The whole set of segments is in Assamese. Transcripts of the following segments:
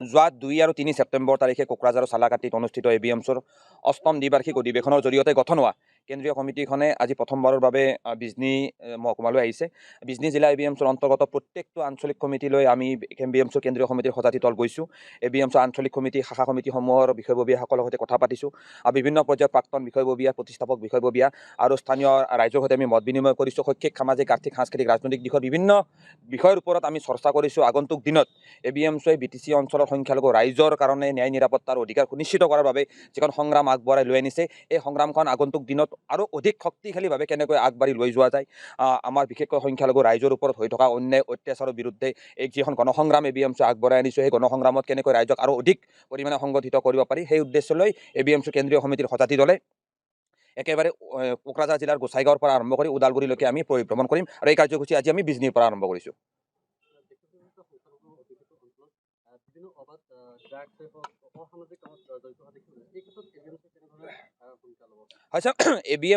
যোৱা 2 আৰু 3 ছেপ্টেম্বৰ তাৰিখে কোকৰাঝাৰৰ চালাকাটিত অনুষ্ঠিত এ বি এমছুৰ অষ্টম দ্বিবাৰ্ষিক অধিৱেশনৰ জৰিয়তে গঠন হোৱা কেন্দ্ৰীয় কমিটিখনে আজি প্ৰথমবাৰৰ বাবে বিজনী মহকুমালৈ আহিছে। বিজনী জিলা এ বি এমছুৰ অন্তৰ্গত প্ৰত্যেকটো আঞ্চলিক কমিটিলৈ আমি এ বি এমছুৰ কেন্দ্ৰীয় সমিতিৰ সজাতি দল গৈছোঁ। এ বি এমছুৰ আঞ্চলিক সমিতি, শাখা সমিতিসমূহৰ বিষয়ববীয়াসকলৰ সৈতে কথা পাতিছোঁ আৰু বিভিন্ন পৰ্যায়ৰ প্ৰাক্তন বিষয়ববীয়া, প্ৰতিষ্ঠাপক বিষয়ববীয়া আৰু স্থানীয় ৰাইজৰ সৈতে আমি মত বিনিময় কৰিছোঁ। শৈক্ষিক, সামাজিক, আৰ্থিক, সাংস্কৃতিক, ৰাজনৈতিক দিশৰ বিভিন্ন বিষয়ৰ ওপৰত আমি চৰ্চা কৰিছোঁ। আগন্তুক দিনত A B এমছুৱে B T C অঞ্চলৰ সংখ্যালঘু ৰাইজৰ কাৰণে ন্যায়, নিৰাপত্তাৰ অধিকাৰ সুনিশ্চিত কৰাৰ বাবে যিখন সংগ্ৰাম আগবঢ়াই লৈ আনিছে, এই সংগ্ৰামখন আগন্তুক দিনত আৰু অধিক শক্তিশালীভাৱে কেনেকৈ আগবাঢ়ি লৈ যোৱা যায়, আমাৰ বিশেষকৈ সংখ্যালঘু ৰাইজৰ ওপৰত হৈ থকা অন্যায় অত্যাচাৰৰ বিৰুদ্ধে এই যিখন গণসংগ্ৰাম এ বি এমছুৱে আগবঢ়াই আনিছোঁ, সেই গণসংগ্ৰামত কেনেকৈ ৰাইজক আৰু অধিক পৰিমাণে সংগঠিত কৰিব পাৰি, সেই উদ্দেশ্যলৈ এ বি এমছুৰ কেন্দ্ৰীয় সমিতিৰ সজাতি দলে একেবাৰে কোকৰাঝাৰ জিলাৰ গোসাইগাঁৱৰ পৰা আৰম্ভ কৰি ওদালগুৰিলৈকে আমি পৰিভ্ৰমণ কৰিম আৰু এই কাৰ্যসূচী আজি আমি বিজনীৰ পৰা আৰম্ভ কৰিছোঁ। দেশৰ সংখ্যালঘু অধ্যুষিত অঞ্চলত বিভিন্ন অবাধ ড্ৰাগছে হওক, অসামাজিক কামত জড়িত হোৱা দেখিবলৈ, এই ক্ষেত্ৰত এ বি এমছে কেনেধৰণে ভূমিকা ল'ব? হয় ছাৰ, এ বি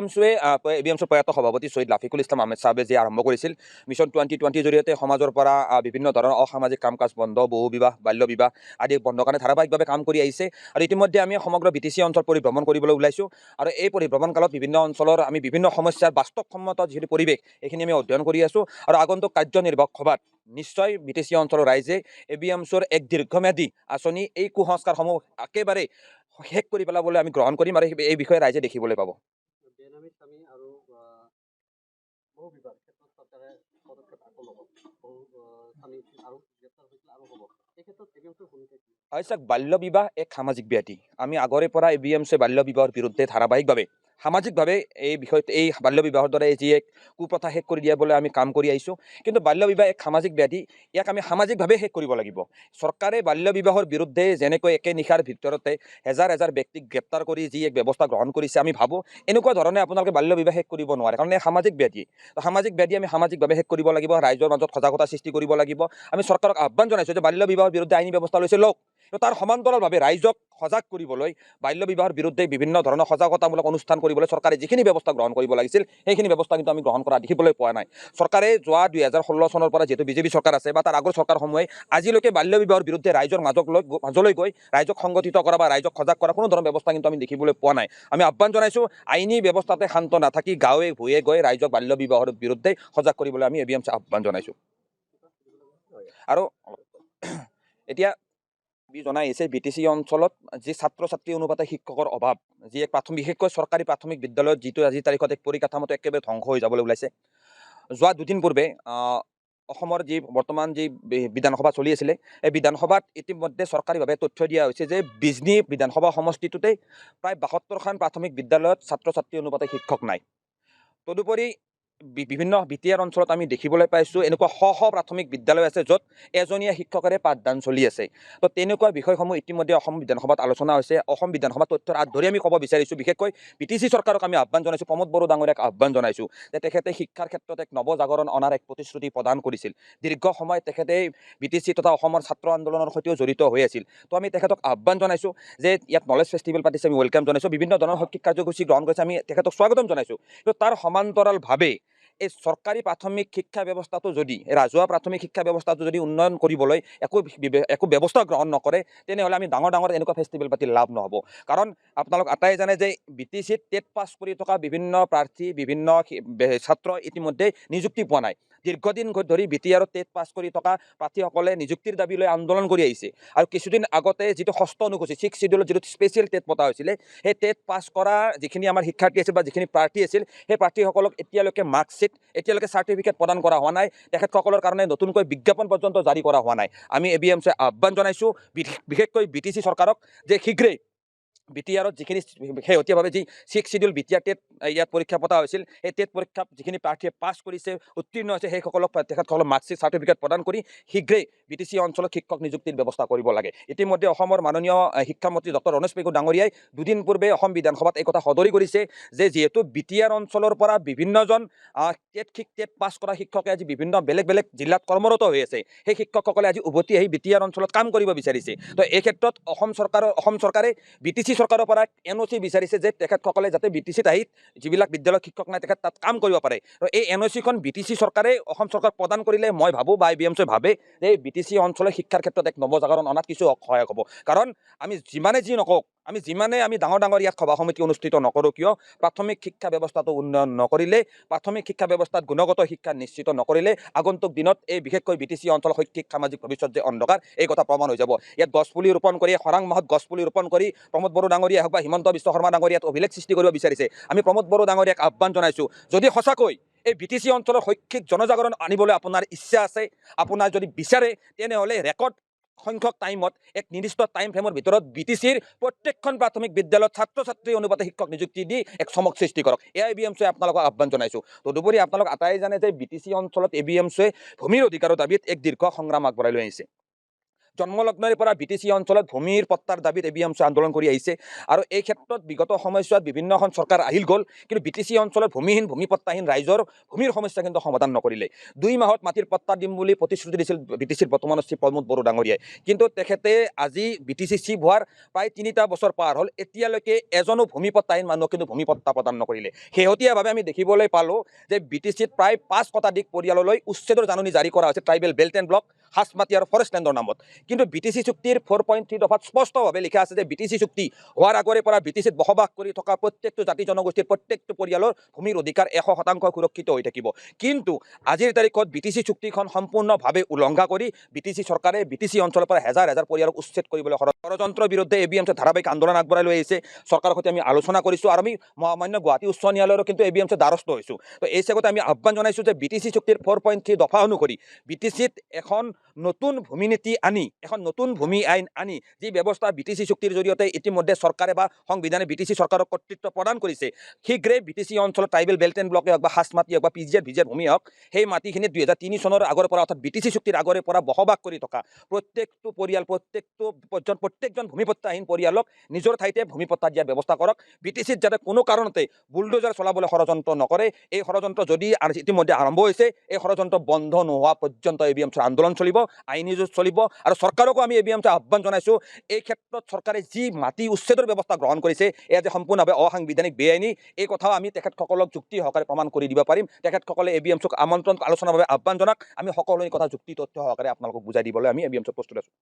এমছুৰ প্ৰয়াত সভাপতি শ্বহীদ লাফিকুল ইছলাম আহমেদ চাহাবে যি আৰম্ভ কৰিছিল মিছন 2020ৰ জৰিয়তে সমাজৰ পৰা বিভিন্ন ধৰণৰ অসামাজিক কাম কাজ বন্ধ, বহু বিবাহ, বাল্য বিবাহ আদি বন্ধ কাৰণে ধাৰাবাহিকভাৱে কাম কৰি আহিছে। আৰু ইতিমধ্যে আমি সমগ্ৰ বি টি চি অঞ্চল পৰিভ্ৰমণ কৰিবলৈ ওলাইছোঁ আৰু এই পৰিভ্ৰমণ কালত বিভিন্ন অঞ্চলৰ আমি বিভিন্ন সমস্যাৰ বাস্তৱসন্মত যিটো পৰিৱেশ, এইখিনি আমি অধ্যয়ন কৰি আছোঁ। আৰু আগন্তুক কাৰ্যনিৰ্বাহক সভাত নিশ্চয় বি টি চি অঞ্চলৰ ৰাইজে এ বি এমছুৰ এক দীৰ্ঘম্যাদী আঁচনি, এই কুসংস্কাৰসমূহ একেবাৰে শেষ কৰি পেলাবলৈ আমি গ্ৰহণ কৰিম আৰু এই বিষয়ে ৰাইজে দেখিবলৈ পাব। বেনামী স্বামী আৰু বহু বিবাহ ক্ষেত্ৰত চৰকাৰে পদক্ষেপ আকৌ ল'ব। বহু স্বামী আৰু গ্ৰেপ্তাৰ হৈছিল আৰু হ'ব। এই ক্ষেত্ৰত এ বি এমছুৰ ভূমিকা কি? হয় চাওক, বাল্য বিবাহ এক সামাজিক ব্যাধি। আমি আগৰে পৰা এ বি এমছে বাল্য বিবাহৰ বিৰুদ্ধে ধাৰাবাহিকভাৱে সামাজিকভাৱে এই বিষয়ত, এই বাল্য বিবাহৰ দৰে যি এক কুপ্ৰথা শেষ কৰি দিয়াবলৈ আমি কাম কৰি আহিছোঁ। কিন্তু বাল্য বিবাহ এক সামাজিক ব্যাধি, ইয়াক আমি সামাজিকভাৱে শেষ কৰিব লাগিব। চৰকাৰে বাল্য বিবাহৰ বিৰুদ্ধে যেনেকৈ একে নিশাৰ ভিতৰতে হেজাৰ হেজাৰ ব্যক্তিক গ্ৰেপ্তাৰ কৰি যি এক ব্যৱস্থা গ্ৰহণ কৰিছে, আমি ভাবোঁ এনেকুৱা ধৰণে আপোনালোকে বাল্য বিবাহ শেষ কৰিব নোৱাৰে। কাৰণ এই সামাজিক ব্যাধি, তো সামাজিক ব্যাধি আমি সামাজিকভাৱে শেষ কৰিব লাগিব, ৰাইজৰ মাজত সজাগতা সৃষ্টি কৰিব লাগিব। আমি চৰকাৰক আহ্বান জনাইছোঁ যে বাল্য বিবাহৰ বিৰুদ্ধে আইনী ব্যৱস্থা লৈছে লওক, কিন্তু তাৰ সমান্তৰালভাৱে ৰাইজক সজাগ কৰিবলৈ, বাল্য বিবাহৰ বিৰুদ্ধে বিভিন্ন ধৰণৰ সজাগতামূলক অনুষ্ঠান কৰিবলৈ চৰকাৰে যিখিনি ব্যৱস্থা গ্ৰহণ কৰিব লাগিছিল, সেইখিনি ব্যৱস্থা কিন্তু আমি গ্ৰহণ কৰা দেখিবলৈ পোৱা নাই। চৰকাৰে যোৱা 2016 চনৰ পৰা যিহেতু বিজেপি চৰকাৰ আছে বা তাৰ আগৰ চৰকাৰসমূহে আজিলৈকে বাল্য বিবাহৰ বিৰুদ্ধে ৰাইজৰ মাজলৈ গৈ ৰাইজক সংগঠিত কৰা বা ৰাইজক সজাগ কৰা কোনো ধৰণৰ ব্যৱস্থা কিন্তু আমি দেখিবলৈ পোৱা নাই। আমি আহ্বান জনাইছোঁ, আইনী ব্যৱস্থাতে শান্ত নাথাকি গাঁৱে ভূঞে গৈ ৰাইজক বাল্য বিবাহৰ বিৰুদ্ধে সজাগ কৰিবলৈ আমি এ বি এম চি আহ্বান জনাইছোঁ। আৰু এতিয়া জনাই আহিছে, বি টি চি অঞ্চলত যি ছাত্ৰ ছাত্ৰী অনুপাতে শিক্ষকৰ অভাৱ, যি এক প্ৰাথমিক, বিশেষকৈ চৰকাৰী প্ৰাথমিক বিদ্যালয়ত যিটো আজিৰ তাৰিখত এক পৰিকাঠামোটো একেবাৰে ধ্বংস হৈ যাবলৈ ওলাইছে। যোৱা দুদিন পূৰ্বে অসমৰ যি বৰ্তমান যি বিধানসভা চলি আছিলে, এই বিধানসভাত ইতিমধ্যে চৰকাৰীভাৱে তথ্য দিয়া হৈছে যে বিজনী বিধানসভা সমষ্টিটোতেই প্ৰায় 72খন প্ৰাথমিক বিদ্যালয়ত ছাত্ৰ ছাত্ৰী অনুপাতে শিক্ষক নাই। তদুপৰি বিভিন্ন বি টি আৰ অঞ্চলত আমি দেখিবলৈ পাইছোঁ, এনেকুৱা শ শ প্ৰাথমিক বিদ্যালয় আছে য'ত এজনীয়া শিক্ষকেৰে পাঠদান চলি আছে। তো তেনেকুৱা বিষয়সমূহ ইতিমধ্যে অসম বিধানসভাত আলোচনা হৈছে। অসম বিধানসভাত তথ্যৰ আঁত ধৰি আমি ক'ব বিচাৰিছোঁ, বিশেষকৈ বি টি চি চৰকাৰক আমি আহ্বান জনাইছোঁ, প্ৰমোদ বড়ো ডাঙৰীয়াক আহ্বান জনাইছোঁ যে তেখেতে শিক্ষাৰ ক্ষেত্ৰত এক নৱজাগৰণ অনাৰ এক প্ৰতিশ্ৰুতি প্ৰদান কৰিছিল। দীৰ্ঘ সময় তেখেতে বি টি চি তথা অসমৰ ছাত্ৰ আন্দোলনৰ সৈতেও জড়িত হৈ আছিল। তো আমি তেখেতক আহ্বান জনাইছোঁ যে ইয়াত নলেজ ফেষ্টিভেল পাতিছে, আমি welcome জনাইছোঁ। বিভিন্ন ধৰণৰ শৈক্ষিক কাৰ্যসূচী গ্ৰহণ কৰিছে, আমি তেখেতক স্বাগতম জনাইছোঁ। কিন্তু তাৰ সমান্তৰালভাৱে এই চৰকাৰী প্ৰাথমিক শিক্ষা ব্যৱস্থাটো যদি, এই ৰাজহুৱা প্ৰাথমিক শিক্ষা ব্যৱস্থাটো যদি উন্নয়ন কৰিবলৈ একো ব্যৱস্থা গ্ৰহণ নকৰে, তেনেহ'লে আমি ডাঙৰ ডাঙৰ এনেকুৱা ফেষ্টিভেল পাতি লাভ নহ'ব। কাৰণ আপোনালোক আটাই জানে যে বি টি চিত টেট পাছ কৰি থকা বিভিন্ন প্ৰাৰ্থী, বিভিন্ন ছাত্ৰ ইতিমধ্যে নিযুক্তি পোৱা নাই। দীৰ্ঘদিন ধৰি বি টি আৰত টেট পাছ কৰি থকা প্ৰাৰ্থীসকলে নিযুক্তিৰ দাবী লৈ আন্দোলন কৰি আহিছে। আৰু কিছুদিন আগতে যিটো ষষ্ঠ অনুসূচী, ছিক্স চিডিউলত যিটো স্পেচিয়েল টেট পতা হৈছিলে, সেই টেট পাছ কৰা যিখিনি আমাৰ শিক্ষাৰ্থী আছিল বা যিখিনি প্ৰাৰ্থী আছিল, সেই প্ৰাৰ্থীসকলক এতিয়ালৈকে মাৰ্কশ্বিট, এতিয়ালৈকে চাৰ্টিফিকেট প্ৰদান কৰা হোৱা নাই। তেখেতসকলৰ কাৰণে নতুনকৈ বিজ্ঞাপন পৰ্যন্ত জাৰি কৰা হোৱা নাই। আমি এ বি এম চিয়ে আহ্বান জনাইছোঁ বিশেষকৈ বি টি চি চৰকাৰক যে শীঘ্ৰেই বি টি আৰত যিখিনি শেহতীয়াভাৱে যি six schedule B T R TET ইয়াত পৰীক্ষা পতা হৈছিল, সেই টেট পৰীক্ষাত যিখিনি প্ৰাৰ্থীয়ে পাছ কৰিছে, উত্তীৰ্ণ হৈছে, সেইসকলক তেখেতসকলক মাৰ্কশ্বিট, চাৰ্টিফিকেট প্ৰদান কৰি শীঘ্ৰেই বি টি চি অঞ্চলত শিক্ষক নিযুক্তিৰ ব্যৱস্থা কৰিব লাগে। ইতিমধ্যে অসমৰ মাননীয় শিক্ষামন্ত্ৰী ডক্টৰ ৰণোজ পেগু ডাঙৰীয়াই দুদিন পূৰ্বে অসম বিধানসভাত এই কথা সদৰি কৰিছে যে যিহেতু বি টি আৰ অঞ্চলৰ পৰা বিভিন্নজন টেট পাছ কৰা শিক্ষকে আজি বিভিন্ন বেলেগ বেলেগ জিলাত কৰ্মৰত হৈ আছে, সেই শিক্ষকসকলে আজি উভতি আহি বি টি আৰ অঞ্চলত কাম কৰিব বিচাৰিছে। তো এই ক্ষেত্ৰত অসম চৰকাৰে বি টি চি চৰকাৰৰ পৰা NOC বিচাৰিছে যে তেখেতসকলে যাতে বিটিচিত আহি যিবিলাক বিদ্যালয়ত শিক্ষক নাই তেখেত তাত কাম কৰিব পাৰে। আৰু এই NOCখন বিটিচি চৰকাৰে অসম চৰকাৰক প্ৰদান কৰিলে মই ভাবোঁ বা ABMC ভাবে যে এই বিটিচি অঞ্চলৰ শিক্ষাৰ ক্ষেত্ৰত এক নৱজাগৰণ অনাত কিছু সহায়ক হ'ব। কাৰণ আমি যিমানে যি নকওঁ, আমি যিমানে আমি ডাঙৰ ডাঙৰ ইয়াত সভা সমিতি অনুষ্ঠিত নকৰোঁ কিয়, প্ৰাথমিক শিক্ষা ব্যৱস্থাটো উন্নয়ন নকৰিলে, প্ৰাথমিক শিক্ষা ব্যৱস্থাত গুণগত শিক্ষা নিশ্চিত নকৰিলে আগন্তুক দিনত এই বিশেষকৈ বিটিচি অঞ্চলৰ শৈক্ষিক সামাজিক ভৱিষ্যত যে অন্ধকাৰ, এই কথা প্ৰমাণ হৈ যাব। ইয়াত গছপুলি ৰোপণ কৰি, খৰাং মাহত গছপুলি ৰোপণ কৰি প্ৰমোদ বড়ো ডাঙৰীয়া হওক বা হিমন্ত বিশ্ব শৰ্মা ডাঙৰীয়া ইয়াত অভিলেখ সৃষ্টি কৰিব বিচাৰিছে। আমি প্ৰমোদ বড়ো ডাঙৰীয়াক আহ্বান জনাইছোঁ, যদি সঁচাকৈ এই বিটিচি অঞ্চলৰ শৈক্ষিক জনজাগৰণ আনিবলৈ আপোনাৰ ইচ্ছা আছে, আপোনাৰ যদি বিচাৰে, তেনেহ'লে ৰেকৰ্ড সংখ্যক টাইমত এক নিৰ্দিষ্ট টাইম ফ্ৰেমৰ ভিতৰত বিটিচিৰ প্ৰত্যেকখন প্ৰাথমিক বিদ্যালয়ত ছাত্ৰ ছাত্ৰী অনুপাতে শিক্ষক নিযুক্তি দি এক চমক সৃষ্টি কৰক। এ ABMC আপোনালোকক আহ্বান জনাইছোঁ। তদুপৰি আপোনালোক আটাই জানে যে বিটিচি অঞ্চলত ABMC ভূমিৰ অধিকাৰৰ দাবীত এক দীৰ্ঘ সংগ্ৰাম আগবঢ়াই লৈ আহিছে। জন্মলগ্নৰে পৰা বিটিচি অঞ্চলত ভূমিৰ পট্টাৰ দাবীত ABMC আন্দোলন কৰি আহিছে আৰু এই ক্ষেত্ৰত বিগত সময়ছোৱাত বিভিন্নখন চৰকাৰ আহিল গ'ল, কিন্তু বিটিচি অঞ্চলত ভূমিহীন, ভূমি পট্টাহীন ৰাইজৰ ভূমিৰ সমস্যা কিন্তু সমাধান নকৰিলে। 2 মাহত মাটিৰ পট্টা দিম বুলি প্ৰতিশ্ৰুতি দিছিল বিটিচিৰ বৰ্তমানৰ চিফ প্ৰমোদ বড়ো ডাঙৰীয়াই, কিন্তু তেখেতে আজি বিটিচি চিফ হোৱাৰ প্ৰায় 3টা বছৰ পাৰ হ'ল, এতিয়ালৈকে এজনো ভূমি পট্টাহীন মানুহক কিন্তু ভূমি পট্টা প্ৰদান নকৰিলে। শেহতীয়াভাৱে আমি দেখিবলৈ পালোঁ যে বিটিচিত প্ৰায় 5 শতাধিক পৰিয়াললৈ উচ্ছেদৰ জাননী জাৰি কৰা হৈছে ট্ৰাইবেল বেল্ট এণ্ড ব্লক, সাজমাটি আৰু ফৰেষ্ট লেণ্ডৰ নামত। কিন্তু বিটিচি চুক্তিৰ 4.3 দফাত স্পষ্টভাৱে লিখা আছে যে বিটিচি চুক্তি হোৱাৰ আগৰে পৰা বিটিচিত বসবাস কৰি থকা প্ৰত্যেকটো জাতি জনগোষ্ঠীৰ প্ৰত্যেকটো পৰিয়ালৰ ভূমিৰ অধিকাৰ 100% সুৰক্ষিত হৈ থাকিব। কিন্তু আজিৰ তাৰিখত বিটিচি চুক্তিখন সম্পূৰ্ণভাৱে উলংঘা কৰি বিটিচি চৰকাৰে বিটিচি অঞ্চলৰ পৰা হেজাৰ হেজাৰ পৰিয়ালক উচ্ছেদ কৰিবলৈ ষড়যন্ত্ৰৰ বিৰুদ্ধে ABMC ধাৰাবাহিক আন্দোলন আগবঢ়াই লৈ আহিছে। চৰকাৰৰ সৈতে আমি আলোচনা কৰিছোঁ আৰু আমি মহামান্য গুৱাহাটী উচ্চ ন্যায়ালয়ৰো কিন্তু ABMC দ্বাৰস্থ হৈছোঁ। তো এই চেগতে আমি আহ্বান জনাইছোঁ যে বিটিচি চুক্তিৰ 4.3 দফা অনুসৰি বিটিচিত এখন নতুন ভূমি নীতি আনি, এখন নতুন ভূমি আইন আনি যি ব্যৱস্থা বিটিচি চুক্তিৰ জৰিয়তে ইতিমধ্যে চৰকাৰে বা সংবিধানে বিটিচি চৰকাৰক কৰ্তৃত্ব প্ৰদান কৰিছে, শীঘ্ৰে বিটিচি অঞ্চলত ট্ৰাইবেল বেল্ট এণ্ড ব্লকে হওক বা সাজমাটি হওক বা PGR VGR ভূমি হওক, সেই মাটিখিনিত 2003 চনৰ আগৰ পৰা অৰ্থাৎ বিটিচি চুক্তিৰ আগৰে পৰা বসবাস কৰি থকা প্ৰত্যেকটো পৰিয়াল, প্ৰত্যেকজন ভূমিপট্টাহীন পৰিয়ালক নিজৰ ঠাইতে ভূমিপট্টা দিয়াৰ ব্যৱস্থা কৰক। বিটিচিত যাতে কোনো কাৰণতে বুলডোজাৰ চলাবলৈ ষড়যন্ত্ৰ নকৰে। এই ষড়যন্ত্ৰ যদি ইতিমধ্যে আৰম্ভ হৈছে, এই ষড়যন্ত্ৰ বন্ধ নোহোৱা পৰ্যন্ত ABMC আন্দোলন চলিব, আইনী যুঁজ চলিব। আৰু চৰকাৰকো আমি ABMC আহ্বান জনাইছোঁ, এই ক্ষেত্ৰত চৰকাৰে যি মাটি উচ্ছেদৰ ব্যৱস্থা গ্ৰহণ কৰিছে এয়া যে সম্পূৰ্ণভাৱে অসাংবিধানিক, বেআইনী, এই কথাও আমি তেখেতসকলক যুক্তি সহকাৰে প্ৰমাণ কৰি দিব পাৰিম। তেখেতসকলে ABMCক আমন্ত্ৰণ আলোচনাৰ বাবে আহ্বান জনাক। আমি সকলোখিনি কথা যুক্তি তথ্য সহকাৰে আপোনালোকক বুজাই দিবলৈ আমি ABMC প্ৰস্তুত আছোঁ।